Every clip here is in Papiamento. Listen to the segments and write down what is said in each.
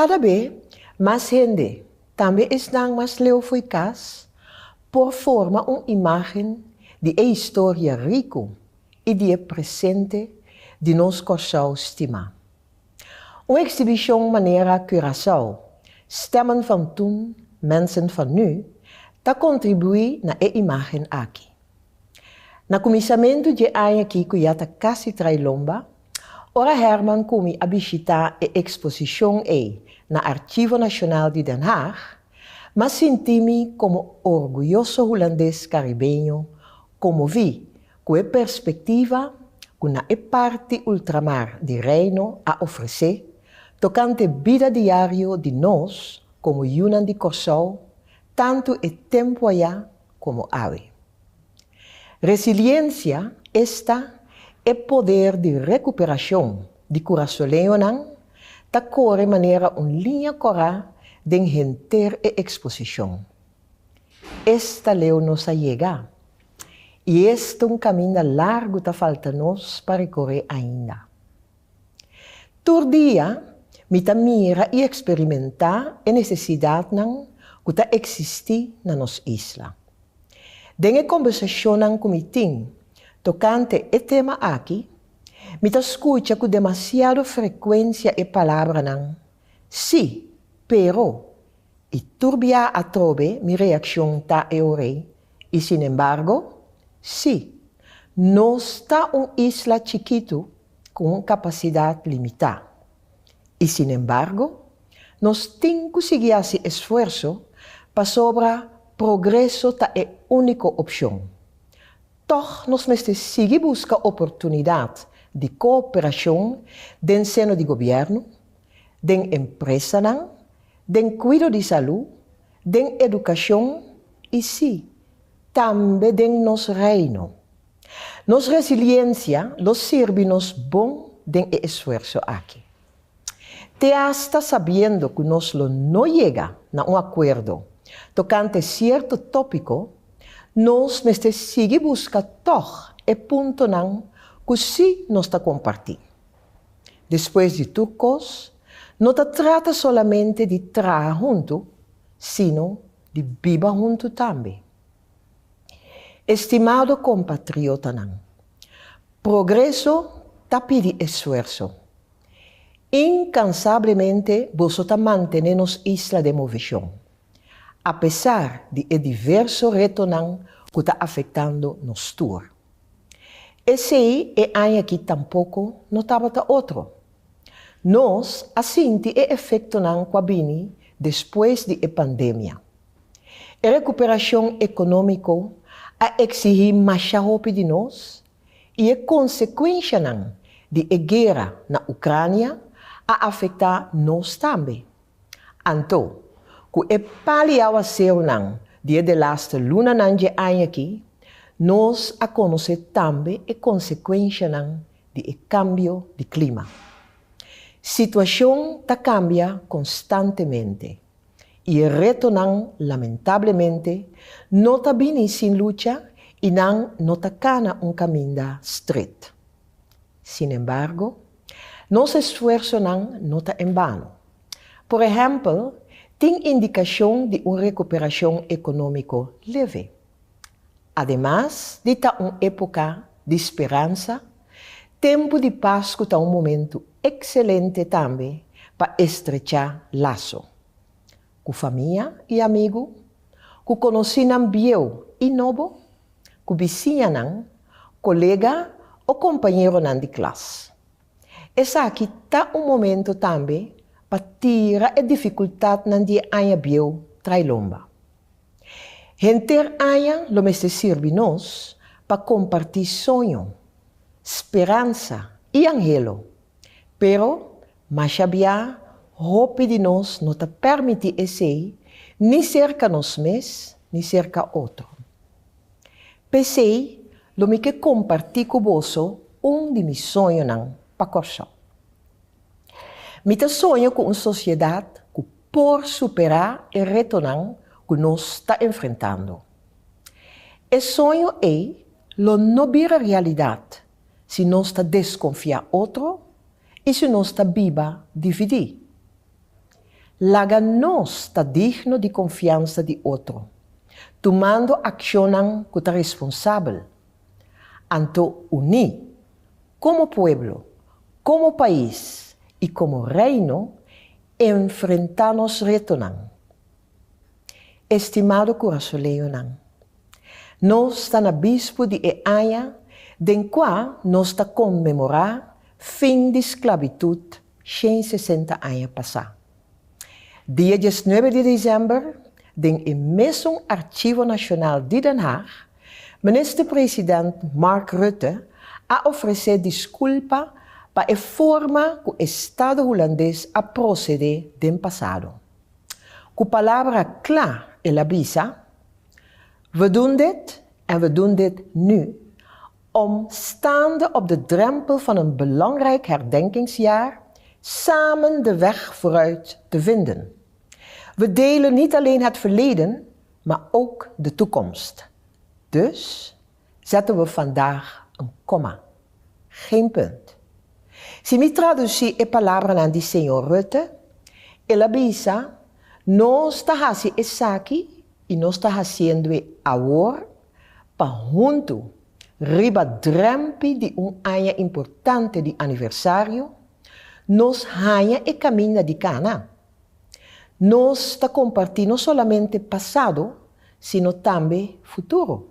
Kada be, mas hende, tambe esnan mas leu fo'i kas, por forma un imágen di e historia riku i di e presente di nos Kòrsou stimá. Un eksibishon manera Curaçao, Stemmen van toen, Mensen van nu ta kontribuí na e imágen aki. Na kuminsamentu dje aña akí ku ya ta kasi trai lomba, ora Herman ku mi a bishitá e eksposishon ei na Archivo Nashonal di Den Haag, m'a sinti mi komo orguyoso hulandes karibeño konmoví ku e perspektiva ku na e parti ultramar di Reino a ofresé tokante bida diario di nos komo yunan di Kòrsou tantu e tempu ayá komo awe. Resiliensia, esta, e poder di rekuperashon di kurasoleñonan, ta kore manera un liña kòrá den henter e eksposishon. Esta leu nos a yega, i esta un kaminda largu ta falta nos pa rekoré ainda. Tur dia mi ta mira i eksperimentá e nesesidatnan ku ta eksistí na nos isla. Den e kombersashonnan ku mi tin tokante e tema aki, mi ta skucha ku demasiado frekuensia e palabranan, Sí, pero, i tur bia atrobe mi reakshon ta e orei, i sinembargo, sí, nos ta un isla chikitu ku un kapasidat limitá. I sinembargo, nos tin ku sigui hasi esfuerso pasobra progreso ta e úniko opshon. Tòg nos mester sigui buska oportunidat di kooperashon den seno di gobièrnu, den empresanan, den kuido di salú, den edukashon i sí, tambe den nos Reino. Nos resiliensia lo sirbi nos bon den e esfuerso aki. Te asta sabiendo ku nos lo no yega na un akuerdo tokante sierto tópiko, nos mester sigui buska tòg e puntonan ku sí nos ta kompartí. Despues di tur kos, no ta trata solamente di traha huntu, sino di biba huntu tambe. Estimado kompatriotanan, progreso ta pidi esfuerso. Inkansablemente boso ta mantené nos isla den moveshon, apesar di e diverso retonan ku ta afektando nos tur. Esei e aña aki tampoko no tabata otro. Nos a sinti e efektonan ku a bini despues di e pandemia. E rekuperashon ekonómiko a eksihí masha hopi di nos i e konsekuenshanan di e guera na Ukrania a afektá nos tambe. Anto, ku e pali awaseonan di e delaste lunanan dje aña akí, nos a konosé tambe e konsekuenshanan di e kambio di klima. Situashon ta kambia konstantemente. I e retonan lamentablemente no ta bini sin lucha i nan no ta kana un kaminda stret. Sinembargo, nos esfuersonan no ta en bano. Por ehèmpel, tin indikashon di un rekuperashon ekonómiko leve. Ademas di ta un époka di speransa, tempu di Pasku ta un momentu ekselente tambe pa estrechá laso ku famia i amigu, ku konosínan bieu i nobo, ku bisiñanan, kolega o kompañeronan di klas. Esaki ta un momento tambe pa tira e difikultatnan di e aña bieu trai lomba. Henter aña lo mester sirbi nos pa kompartí soño, speransa i anhelo. Pero, masha bia hopi di nos no ta pèrmití esei ni serka nos mes ni serka otro. P'esei lo mi ke kompartí ku boso un di mi soñonan pa Kòrsou. Mi ta soña ku un sosiedat ku por superá e retonan ku nos ta enfrentando. E soño ei lo no bira realidat si nos ta deskonfiá otro i si nos ta biba dividí. Laga nos ta digno di konfiansa di otro, tumando akshonnan ku ta responsabel, anto uní komo pueblo, komo pais i komo Reino enfrentá nos retonan. Estimado kurasoleñonan, Nos ta na bispu di e aña den kua nos ta konmemorá fin di sklabitut 160 aña pasá. Dia 19 di desèmber, den e mesun Archivo Nashonal di Den Haag, Minister-President Mark Rutte a ofresé diskulpa pa e forma ku Estado Hulandes a prosedé den pasado. Ku palabra kla el a bisa, We doen dit en we doen dit nu om, staande op de drempel van een belangrijk herdenkingsjaar, samen de weg vooruit te vinden. We delen niet alleen het verleden, maar ook de toekomst. Dus zetten we vandaag een komma. Geen punt. Si mi tradusí e palabranan di señor Rutte, el a bisa, Nos ta hasi esaki i nos ta hasiendo e awor pa huntu, riba drèmpi di un aña importante di aniversario, nos haña e kaminda di kana. Nos ta kompartí no solamente pasado, sino tambe futuro.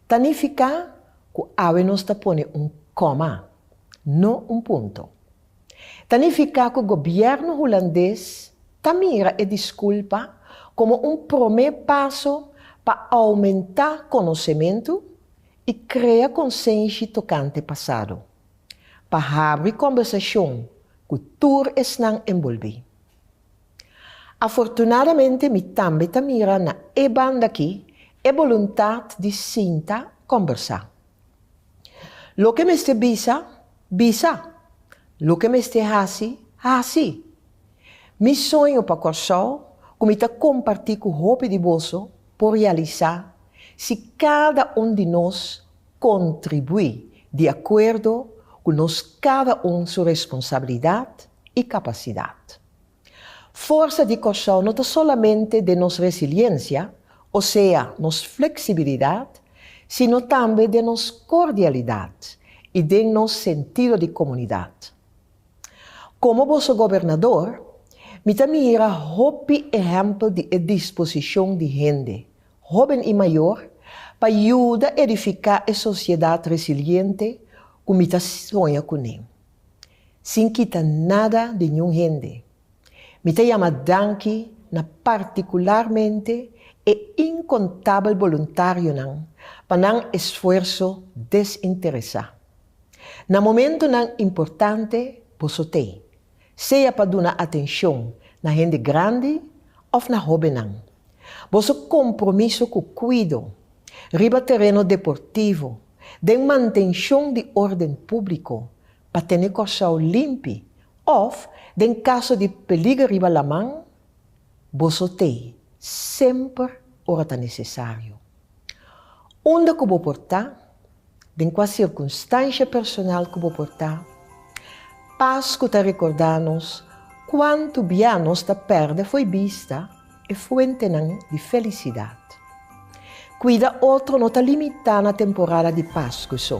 Ta nifiká ku awe nos ta pone un kòma, no un punto. Ta nifiká ku gobièrnu hulandes ta mira e diskulpa komo un promé paso pa oumentá konosementu i krea konsenshi tokante pasado, pa habri kòmbersashon ku tur esnan enbolbí. Afortunadamente mi tambe ta mira na e banda akí e boluntat di sinta kòmbersá. Loke mester bisa, bisa. Loke mester hasi, hasi. Mi soño pa Kòrsou, ku mi ta kompartí ku hopi di boso, por realisá si kada un di nos kontribuí di akuerdo ku nos kada un su responsabilidat i kapasidat. Forsa di Kòrsou no ta solamente den nos resiliensia, o sea nos fleksibilidat, sino tambe den nos kordialidat i den nos sentido di komunidat. Komo boso gobernador, mi ta mira hopi ehèmpel di e disposishon di hende, hóben i mayor, pa yuda edifiká e sosiedat resiliente ku mi ta soña kuné. Sin kita nada di niun hende. Mi ta yama danki na partikularmente e inkontabel boluntarionan pa nan esfuerso desinteresá. Na momentonan importante boso t'ei, sea pa duna atenshon na hende grandi òf na hóbennan. Boso kompromiso ku kuido riba tereno deportivo, den mantenshon di órden públiko pa tene Kòrsou limpi òf den kaso di peliger riba laman, boso t'ei semper ora ta nesesario. Unda ku bo por ta, den kua sirkunstansha personal ku bo por ta, Pasku ta rekordá nos kuantu bia nos ta pèrdè fo'i bista e fuentenan di felisidat. Kuida otro no ta limitá na temporada di Pasku so.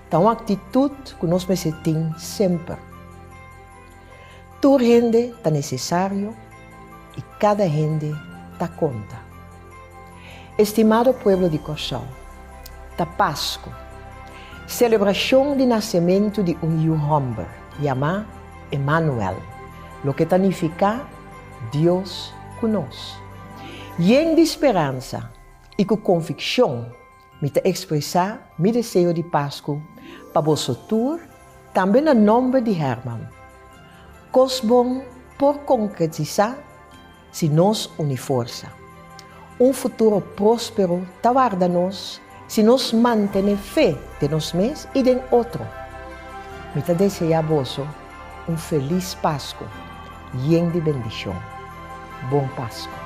Ta un aktitut ku nos mester tin semper. Tur hende ta nesesario i kada hende ta konta. Estimado pueblo di Kòrsou, ta Pasku, selebrashon di nasementu di un yu hòmber yamá Emanuel, loke ta nifiká Dios ku nos. Yen di speransa i ku konvikshon mi ta ekspresá mi deseo di Pasku pa boso tur, tambe na nòmber di Herman. Kos bon por konkretisá si nos uni forsa. Un futuro próspero ta warda nos si nos mantené fe den nos mes i den otro. Mi ta deseá boso un felis Pasku yen di bendishon. Bon Pasku!